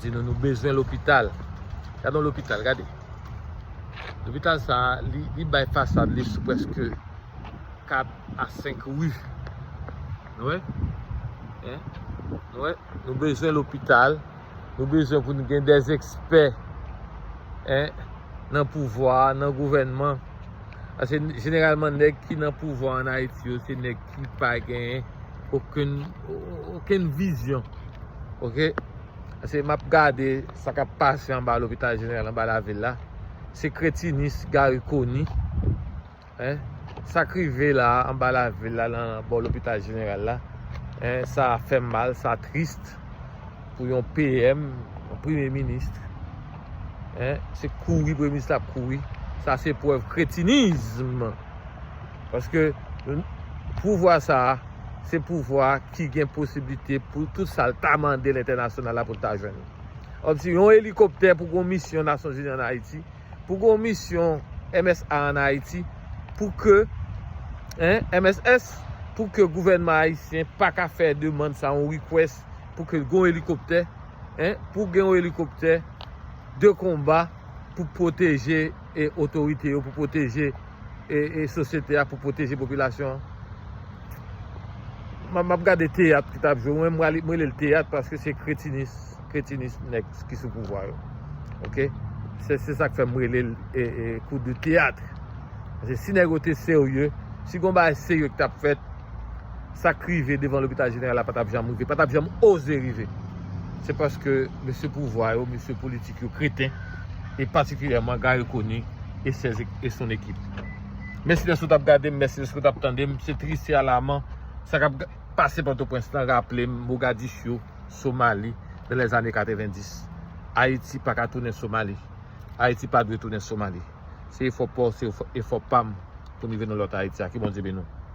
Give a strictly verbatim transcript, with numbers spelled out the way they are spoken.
Di nou, nou bezwen lopital. Gade yon lopital, gade. Lopital sa a, li, li bay fasad li sou prèske kat a senk ri. Nou wè? Hein? Nou wè? Nou bezwen lopital. Nou bezwen pou nou gen dè ekspè, hein, nan pouvwa a, nan gouvènman. Paske jeneralman, nèg ki nan pouvwa an Ayiti yo, se nèg ki pa gen okenn, okenn vizyon. Oke? Paske m ap gade sa k ap pase anba lopital jeneral anba lavil la. Se kretinis, Garry Conille. Hein? Sa k rive la anba lavil la, nan bò lopital jeneral la, hein, sa fè m mal, sa tris pou yon P M, yon premye minis. Hein? Se kouri premye minis la ap kouri. Sa se prèv kretinis. Paske pouvwa sa a, se pouvwa ki gen posiblite pou tout sa l ta mande lentènasyonal la pou l ta jwenn li. Kòmsi yon elikoptè pou gon misyon Nasyonzini an Ayiti, pou gon misyon M S A an Ayiti, pou ke, hein, M S S, pou ke gouvènman ayisyen pa ka fè demann sa, yon request, pou ke gon elikoptè, hein, pou gen yon elikoptè de konba pou pwoteje e otorite yo, pou pwoteje e, e sosyete a, pou pwoteje popilasyon an. M, m ap gade teyat ki t ap jwe. Mwen, m rele, m rele l teyat paske se kretinis, kretinis nèg ki sou pouvwa yo. Oke? Se, se sa k fè m rele l e, e, kou de teyat. Paske si nèg yo te serye, si gon bagay serye ki t ap fèt, sa k rive devan lopital jeneral la pa t ap janm rive, pa t ap janm oze rive. Se paske mesye pouvwa yo, mesye politik yo kreten, e patikilyèman Garry Conille e ses, e son ekip. Mèsi dèske w t ap gade m, mèsi dèske w t ap tande m. Se tris, se alaman. Sa k ap ga-, pase Pòtoprens lan raple m Mogadiscio, Somali, nan lèzane katrevenndis. Ayiti pa ka tounen Somali. Ayiti pa dwe tounen Somali. Se efò pa w, se efò, efò pa m pou n rive nan lòt Ayiti a. Ke Bondye beni w.